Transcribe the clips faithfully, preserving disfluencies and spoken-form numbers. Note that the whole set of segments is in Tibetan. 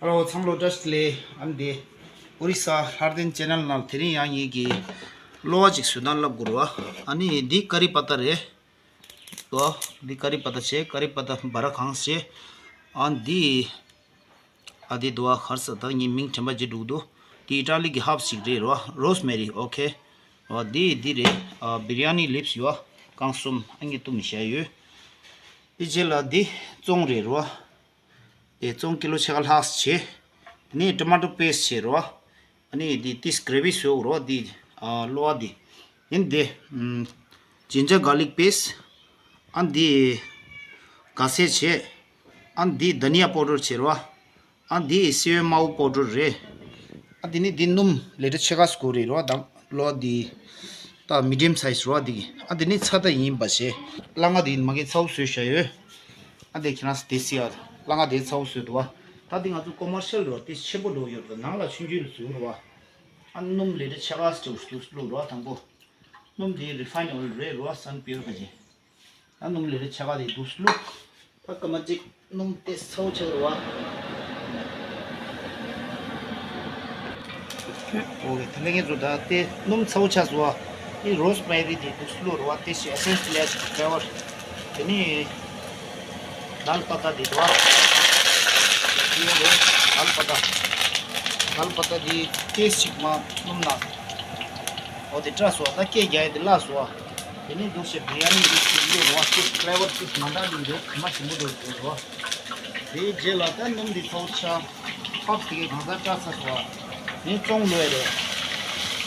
རོ་ཚང་ལོ་བཀྲ་ཤིས་བདེ་ལེགས། ཨ་ནི་དེ་ཨོ་རི་ས་ལྷ་ལྡན་ཆེ་ནལ་ནང་དེ་རིང་ཡང་ངེད་ཀྱིས་གློ་བ་ཅིག་བཟོ་སྟངས་ལབ་དགོས་རེད་བ། ཨ་ནི་འདི་ཀ་རི་པ་ཏ་རེད་བ། འདི་ཀ་རི་པ་ཏ་བྱས། ཀ་རི་པ་ཏ་བ་ར་གང་བྱས། ཨ་འདི་ཨ་འདི་འདུག་བ། ག་རེ་ཟེར། ད་ངའི་མིང་དྲན་པ་བརྗེད་འགྲོ་གི་འདུག་འདི་ཨི་ཊ་ལི་གི་ཧརབ་ཅིག་རེད་རེད་བ། རོ་སི་མེ་རི། ཨོ་ཁེ། འོ་འདི་འདི་རེད། ཨ་བི་རི་ཡ་ནི་ལིབ་སི་ཡོད་བ། རྐང་གསུམ། ཨ་ངས་བཏུམས་ནས་བཞག་ཡོད། དེ་རྗེས་ལ་འདི་བཙོང་རེད་རེད་བ། དེ་བཙོང་ཀི་ལོ་ཕྱེད་ཀ་ལྷག་བྱས། དེ་ནས་ཊོ་མ་ཊོ་པེ་སི་ཊི་བྱས་རེད་བ། ཨ་ནི་འདི་ཏིས་གྷ་རེ་བི་བཟོས་རེད་བ། འདི་ཨ་གློ་བ་འདི། ཡིན་འདི་ཨམ་ཇིན་ཇར་གར་ལིག་པེ་སི་ཊི། ཨ་འདི་ག་སེ་བྱས། ཨ་འདི་དྷ་ནི་ཡ་པའུ་ཌར་བྱས་རེད་བ། ཨ་འདི་སི་ཝེ་མའུ་པའུ་ཌར་རེད། ཨ་འདི་ནི་འདི་སྣུམ་ལི་ཊར་ཕྱེད་ཀ་ཙམ་དགོས་རེད་རེད་བ། ད་གློ་བ་འདི་ད་མི་ཌི་ཡམ་སའི་ཛི་རེད་བ། འདི་གི་ཨ་འདི་ནི་ཚྭ་ད་ཡིན་པ་བྱས། སླ་ང་འདི་མ་གི་ཚ་བོ་བཟོས་བཞག་ཡོད། ཨ་འདི་ཁྱེད་རང་ཚོ་དེ་སི་ཡ་སླ་ང་དེ་ཚ་བོ་བཟོས་འདུག་བ། ད་འདི་ང་ཚོ་ཀོ་མར་ཤལ་རེད་བ། དེ་ཆེན་པོ་འགྲོ་ཡོད་རེད། ནང་ལ་ཆུང་ཆུང་ལ་བཟོས་རེད་བ། ཨ་སྣུམ་ལི་ཊར་ཕྱེད་ཀ་ཙམ་བླུགས་རེད་བ། དང་པོ་སྣུམ་འདི་རི་ཕ་ཡིན་ཨོ་ཡིལ་རེད་རེད་བ། སན་པིའུར་ག་ཅིག་ད་སྣུམ་ལི་ཊར་ཕྱེད་ཀ་དེ་འདུག་སེ་བླུགས། ད་སྐར་མ་གཅིག་སྣུམ་དེ་ཚ་བོ་ཆགས་རེད་བ། ཨོ་ཁེ། དེ་ལས་ངས་ཚོ་ད་དེ་སྣུམ་ཚ་བོ་ཆགས་སོང་བ། དེ་རོ་སི་མེ་རི་དེ་འདུག་སེ་བླུགས་རེད་བ། དེ་ཞིག་ཨེ་སེན་སི་ལེ་ཤ་ཅིག་ཕེ་ལེ་ཝར། དེ་ནས་དཱལ་པ་ཏ་དེ་འདུག་བ། དེ་ཡོད་རེད། དཱལ་པ་ཏ། དཱལ་པ་ཏ་དེ་ཏོག་ཙམ་ཅིག་མར་སྣུམ་ནང་། འོ་དེ་བཀྲ་སོང་བ། ད་སྐད་རྒྱག་ཡ་དེ་བརླག་སོང་བ། དེ་ནས་འདུག་སེ་བི་རི་ཡ་ནི་འདི་ཞིག་བླུགས་རེད་བ། ཅིག་ཕེ་ལེ་ཝར་ཅིག་མ་འདྲ་འདུག་འདུག་གྲིབ་མ་ཞིམ་པོ་འདུག་འདུག་རེད་བ། དེའི་རྗེས་ལ་ད་སྣུམ་འདི་ཚ་བོ་ཆགས། ཕག་དེ་གའི་གང་ཟག་བཀྲ་ཚར་སོང་བ། དེ་ནས་བཙོང་བླུགས་ཡ་རེད།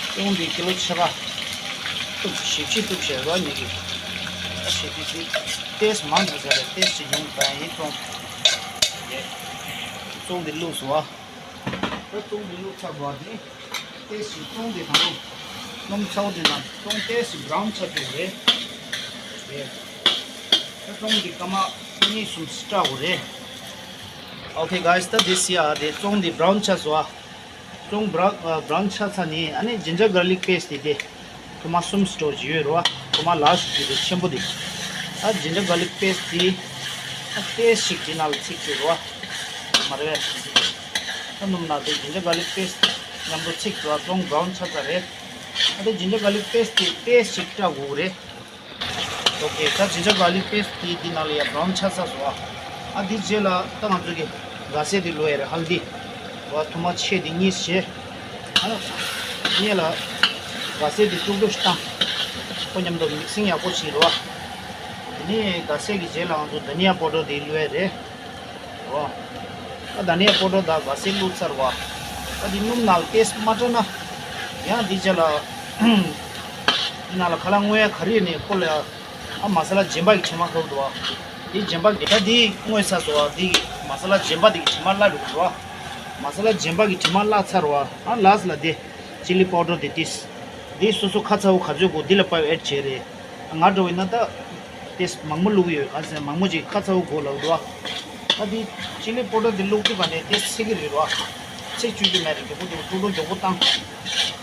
བཙོང་འདི་ཀི་ལོ་ཕྱེད་ཀ་གཏུབ། ཞེ་པོ་ཅིག་གཏུབ་བཞག་རེད་བ། ངེད་ཀྱིས་ད་ཞེ་པོ་ཅིག་ཏོག་ཙམ་མང་དྲགས་ས་རེད། ཏོག་ཙམ་ཅིག་ཉུང་དྲགས་ཡིན། བཙོང་རེད། བཙོང་འདི་བླུགས་སོང་བ། ད་བཙོང་འདི་བླུགས་ཚར་བ་དེ་ཏོག་ཙམ་བཙོང་འདི་དང་པོ་སྣུམ་ཚ་བོ་འདི་ནང་བཙོང་ཏོག་ཙམ་བྷ་རའུན་ཆགས་ཐུབ་རེད། རེད། ད་བཙོང་འདི་སྐར་མ་གཉིས་གསུམ་ཞིག་བཀྲ་དགོས་རེད། ཨོ་ཁེ་གྷའི་སི། ད་འདི་སི་ཡ་དེ་བཙོང་འདི་བྷ་རའུན་ཆགས་སོང་བ། བཙོང་བྷ་རའུན་ཨ་བྷ་རའུན་ཆགས་ཚར་ནས་ཨ་ནི་ཇིན་ཇར་གར་ལིག་པེ་སི་ཊི་དེ་དེ་ཐོག་མ་གསུམ་སི་ཊོག་ཅིག་ཡོད་རེད་བ། ཐོག་མ་ལཱ་སི་ཊི་དེ་ཆེན་པོ་དེ། ཨ་ཇིན་ཇར་གར་ལིག་པེ་སི་ཊི་དེ་ཨ་ཏོག་ཙམ་ཞིག་དེ་ནང་ལ་ཚིག་ཅིག་རེད་བ། མ་རེད་པས། ཨ་སྣུམ་ནང་དེ་ཇིན་ཇར་གར་ལིག་པེ་སི་ཊི་མཉམ་དུ་ཚིག་ཅིག་རེད་བ། བཙོང་བྷ་རའུན་ཆགས་ཚར་རེད། ཨ་དེ་ཇིན་ཇར་གར་ལིག་པེ་སི་ཊི་དེ་ཏོག་ཙམ་ཞིག་བཀྲ་དགོས་རེད། ཨོ་ཁེ། ད་ཇིན་ཇར་གར་ལིག་པེ་སི་ཊི་དེ་འདི་ནང་ལ་ཡ་བྷ་རའུན་ཆགས་ཚར་སོང་ཨ། ཨ་འདི་རྗེས་ལ་ད་ང་ཚོ་གི་ག་སེ་དེ་བླུགས་ཡ་རེད། ཧལ་དི་བ་ཐུར་མ་ཆེ་དེ་གཉིས་བྱས། ཨ་གཉིས་ལ་ག་སེ་དེ་དཀྲུག་དཀྲུག་ཞིག་བཏང་། ཁོ་མཉམ་དུ་མིག་སིང་ཡག་པོ་བྱས་རེད་བ། དེ་ནས་ག་སེ་གི་རྗེས་ལ་ང་ཚོ་དྷ་ནི་ཡ་པའུ་ཌར་དེ་བླུགས་ཡ་རེད། ཨོ། ད་དྷ་ནི་ཡ་པའུ་ཌར་དང་ག་སེ་བླུགས་ཚར་བ། ད་འདི་སྣུམ་ནང་ལ་ཏོག་ཙམ་མ་བཀྲ་ན། ཡང་འདི་རྗེས་ལ་འདི་ནང་ལ་ཁ་ལག་བརྔོ་ཡ་ག་རེ་ཡོད་ནའི་ཁོ་ལ་ཡ། ཨ་མ་ས་ལ་རྗེན་པ་གི་དྲི་མ་ཁུག་འདུག་བ། འདི་རྗེན་པ་གི་ད་འདི་བརྔོས་ཚར་སོང་བ། འདི་གི་མ་ས་ལ་རྗེན་པ་འདི་གི་དྲི་མ་བརླག་འགྲོ་གི་འདུག་བ། མ་ས་ལ་རྗེན་པ་གི་དྲི་མ་བརླག་ཚར་བ། ཨ་ལཱསི་ལ་འདི་ཅི་ལི་པའུ་ཌར་འདི་ཏོག་ཙམ། འདི་སོ་སོ་ཁ་ཚ་བོ་ག་ཚོད་དགོས་འདི་ལ་དཔག་ཨེ་ཌི་བྱས་རེད། ང་འདྲ་བོ་ཡིན་ན་ད་ཏོག་ཙམ་མང་པོ་བླུགས་ཡོད། ག་ཚོད་མང་པོ་ཅིག་ཁ་ཚ་བོ་དགོས་ལབ་འདུག་བ། ད་འདི་ཅི་ལི་པའུ་ཌར་འདི་བླུགས་དུས་ག་ནས་ཏོག་ཙམ་ཚིག་གི་རེད་བ། ཚིག་བཅུག་རྒྱུ་མེད་རེད། མགྱོགས་པོ་མགྱོགས་པོ་དཀྲུག་དཀྲུག་མགྱོགས་པོ་བཏང་།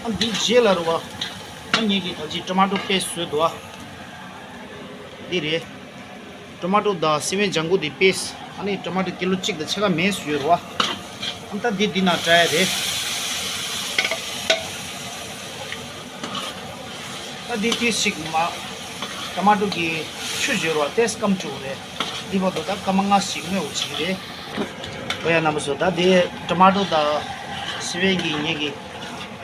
ཨ་འདི་རྗེས་ལ་རེད་བ། ཨ་ངེད་ཀྱིས་ད་ཅི་ཊོ་མ་ཊོ་པེ་སི་ཊི་བཟོས་འདུག་བ། འདི་རེད། ཊོ་མ་ཊོ་དང་སི་ཝེན་ལྗང་གུ་དེ་པེ་སི་ཊི། ཨ་ནི་ཊོ་མ་ཊོ་ཀི་ལོ་གཅིག་དང་ཕྱེད་ཀ་མེད་བཟོས་ཡོད་རེད་བ། ཨ་ད་འདི་འདི་ནང་བཀྲ་ཡ་རེད། ད་འདི་ཏོག་ཙམ་ཞིག་མ། ཊོ་མ་ཊོ་གི་ཆུ་བཞོ་ར་ཏོག་ཙམ་སྐམ་བཅུག་རེད། འདི་བར་དུ་ད་སྐར་མ་ལྔ་ཞིག་སྔོན་འོ་བྱེད་ཀྱི་རེད། ཨོ་ཡ་རྣམ་པ་ཚོ། ད་འདི་ཊོ་མ་ཊོ་དང་སི་ཝེན་གྱི་ངེད་ཀྱི་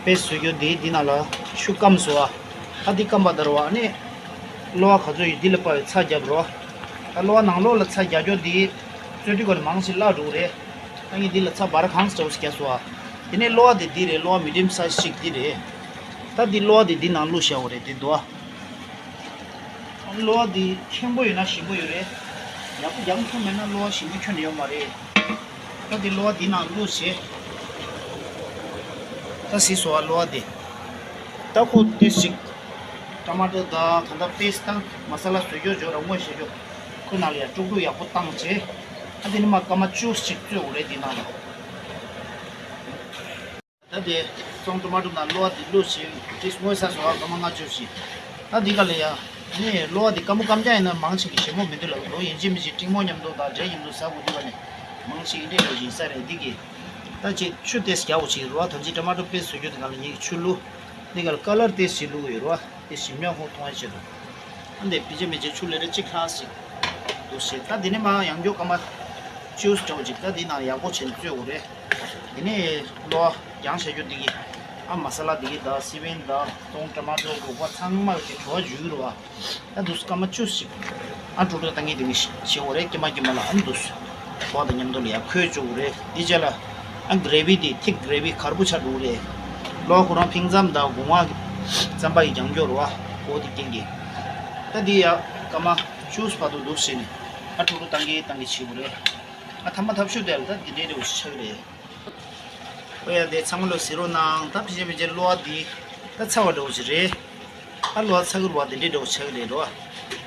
པེ་སི་ཊི་བཟོ་རྒྱུ་འདི་འདི་ནང་ལ་ཆུ་སྐམ་སོང་བ། ད་འདི་སྐམ་པ་ད་ར་བ། ཨ་ནི་གློ་བ་ག་ཚོད་ཡོད་འདི་ལ་དཔག་པའི་ཚྭ་རྒྱབ་རོགས། ད་གློ་བ་ནང་ལོགས་ལ་ཚྭ་རྒྱག་རྒྱུ་འདི་བཙོས་དུས་ག་ལ་མང་ཞིག་བརླག་འགྲོ་གི་རེད། ད་ངས་འདི་ལ་ཚྭ་འབར་གང་ས་འདྲ་བོ་ཞིག་བརྒྱབ་སོང་བ། དེ་ནས་གློ་བ་དེ་འདི་རེད། གློ་བ་མི་ཌི་ཡམ་སའི་ཛི་ཞིག་འདི་རེད། ད་འདི་གློ་བ་དེ་འདི་ནང་བླུགས་བཞག་པ་རེད། དེ་འདུག་ཨ། གློ་བ་འདི་ཁེངས་པོ་ཡོད་ན་ཞིམ་པོ་ཡོད་རེད། ཡག་པོ་རྒྱག་ཐུབ་མེད་ན་གློ་བ་ཞིམ་པོ་ཁྱོན་ནས་ཡོད་མ་རེད། ད་འདི་གློ་བ་འདི་ནང་བླུགས་བྱས། ད་ཟིན་སོང་བ་གློ་བ་འདི། ད་ཁོ་ཏོག་ཙམ་ཅིག་ཊོ་མ་ཊོ་དང་ད་ལྟ་པེ་སི་ཊི་དང་མ་ས་ལ་བཟོ་རྒྱུ་བཟོ་ར་བརྔོས་བྱས་རྒྱུ་ཁོ་ནང་ལ་ཡ་དཀྲུག་དཀྲུག་ཡག་པོ་བཏང་བྱས། ཨ་འདི་ནི་མ་སྐར་མ་བཅུ་ཅིག་བཙོས་འོ་རེད་འདི་ནང་ལ། ད་དེ་བཙོང་ཊོ་མ་ཊོ་ནང་གློ་བ་དེ་བླུགས་ཤིང་ཏོག་ཙམ་བརྔོས་ཚར་སོང་བ། སྐར་མ་ལྔ་བཅུ་ཞིག་ད་འདི་ག་ལ་ཡ། ནས་གློ་བ་དེ་སྐམ་པོ་སྐམ་རྐྱང་ཡིན་ན་མང་ཆེ་གི་ཞིམ་པོ་མི་འདུག་ལ། ལོ་ཡིན་གཅིག་མིན་གཅིག་ཀྲིང་མོ་མཉམ་དུ་དང་འབྲས་མཉམ་དུ་ཟ་དགོས་འདུག་ག་ནས་མང་ཆེ་འདི་འདྲས་ལོ་ཡིན་ས་རེད། འདི་གི་ ད་ཅིག་ཆུ་ཏོག་ཙམ་རྒྱག་དགོས་ཅིག་རེད་བ། ད་ཅིག་ཊ་མ་ཊོ་པེ་སི་བཟོ་རྒྱུ་དེ་ག་ལ་ངས་ཆུ་བླུགས། འདི་ག་ལ་ཀ་ལར་ཏོག་ཙམ་བླུགས་ཡོད་རེད་བ། དེ་ཞིམ་ཉམས་ཁོང་མཐོང་ཡ་ཆེད་དུ། ཨ་འདི་པི་ཅ་མི་ཅ་ཆུ་ལི་ཊར་གཅིག་ལྷག་ཞིག་འདུག་ཟེར། ད་འདི་ནས་མར་ཡང་མགྱོགས་སྐར་མ་ཅུ་སི་འདྲ་བོ་ཅིག་ད་འདི་ནང་ཡག་པོ་བྱས་ནས་བཙོས་དགོས་རེད། དེ་ནས་གློ་བ་རྒྱང་བཞག་རྒྱུ་འདི་གི་ཨ་མ་ས་ལ་འདི་གི་ད་སི་པན་ད་ཏོང་ཊ་མ་ཊོ་སྒོག་པ་ཚང་མ་གི་བྲོ་བ་འཇུག་གི་རེད་བ། ཨ་འདུག་སྐར་མ་བཅུ་ཞིག་ཨ་འགྲོ་འགྲོ་བཏང་གི་དེ་མི་ཤི་བྱེད་འོ་རེད། ཀྱེ་མ་ཀྱེ་མ་ལ་ཨ་འདུག་བ་དང་མཉམ་དུ་ལ་ཡ་ཁོལ་བཅུག་རེད། འདི་རྗེས་ལ་ཨ་གྷི་རེ་བི་དེ་ཐིག་གྷི་རེ་བི་གར་པོ་ཆགས་འགྲོ་རེད། ལོ་ཁོ་རང་ཕིང་ཙམ་དང་སྒོ་ང་རྩམ་པ་ཡི་རྒྱང་སྐྱོར་བ་འོ་དེ་རྐྱེན་གྱིས། ད་འདི་ཡ་སྐར་མ་བཅུ་བར་དུ་འདུག་ཟེར་ནས་ཨ་འགྲོ་འགྲོ་བཏང་གི་བཏང་གི་བྱེད་དགོས་རེད། ཨ་ཐ་མ་ཐབས་ཤུགས་དེ་ལ་ད་འདི་འདྲའི་འདྲ་བོ་ཞིག་ཆགས་ཀྱི་རེད། ཨོ་ཡ་དེ་ཚང་མ་ལོ་ཟེར་རོགས་གནང་། ད་ཕལ་ཆེར་ཕལ་ཆེར་གློ་བ་འདི་ད་ཚ་བ་འདྲ་བོ་ཞིག་རེད། ཨ་གློ་བ་ཚ་གི་རུ་བ་དེ་འདྲའི་འདྲ་བོ་ཆགས་ཀྱི་རེད་རོ།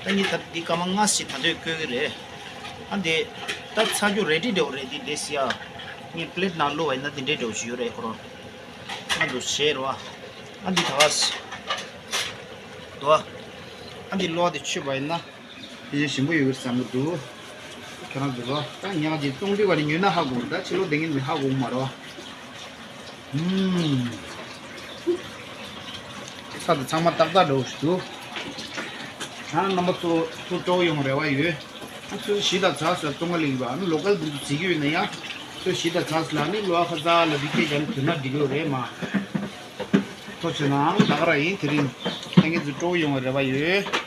ད་ངས་ད་འདི་སྐར་མ་ལྔ་ཞིག་ད་དུང་བསྐོལ་གི་རེད། ཨ་འདི་ད་ཚ་རྒྱུ་རེ་ཌི་འདྲ་བོ་རེད། འདི་འདི་སི་ཡ་ངས་པི་ལེ་ཊི་ནང་བླུགས་པ་ཡིན་ན་འདི་འདྲའི་འདྲ་བོ་ཞིག་ཡོད་རེད་ཁོ་རང་། ཨ་འདུག་བྱས་རོ། ཨ་འདི་ད་ག་ཟེ་འདུག་ཨ་འདི་གློ་བ་དེ་མཆོད་པ་ཡིན་ན། དེ་བཞིན་ཞིམ་པོ་ཡོད་པའི་བསམ་གྱི་འདུག་ཁྱོད་རང་ཚོ་ལོ་ད་ཉག་ཅིག་བཙོང་དུས་བ་ནི་ཉོས་ན་ཧ་གོ། ད་ཕྱི་ལོགས་བསྡད་མཁན་ཚོས་ཧ་གོ་མ་རེད་བ། ཨུམ། ཚྭ་དེ་ཚང་མ་ཏག་ཏག་འདྲ་བོ་ཞིག་འདུག་ད་རྣམ་པ་ཚོ་ཚུར་སྤྲོ་ཡོང་རེ་བ་ཡོད། ཨ་ཚོས་གཞིས་དང་ཚགས་ཟེར་བཙོང་ག་ལེགས་པ་ཨ་ནི་ལོ་ཀལ་འདི་ཚོ་བྱེད་ཀྱི་ཡོད་ན་ཡང་། ཚོས་གཞིས་དང་ཚགས་ལ་ནི་གློ་བ་ཁ་ཚ་ལ་འདི་སྐད་ཀྱང་ནི་དོན་ན་འགྲིག་གི་རེད་མ། ཐུགས་རྗེ་གནང་། ད་ག་རང་ཡིན། དེ་རིང་ལྷན་རྒྱས་ཚོ་སྤྲོ་ཡོང་བའི་རེ་བ་ཡོད།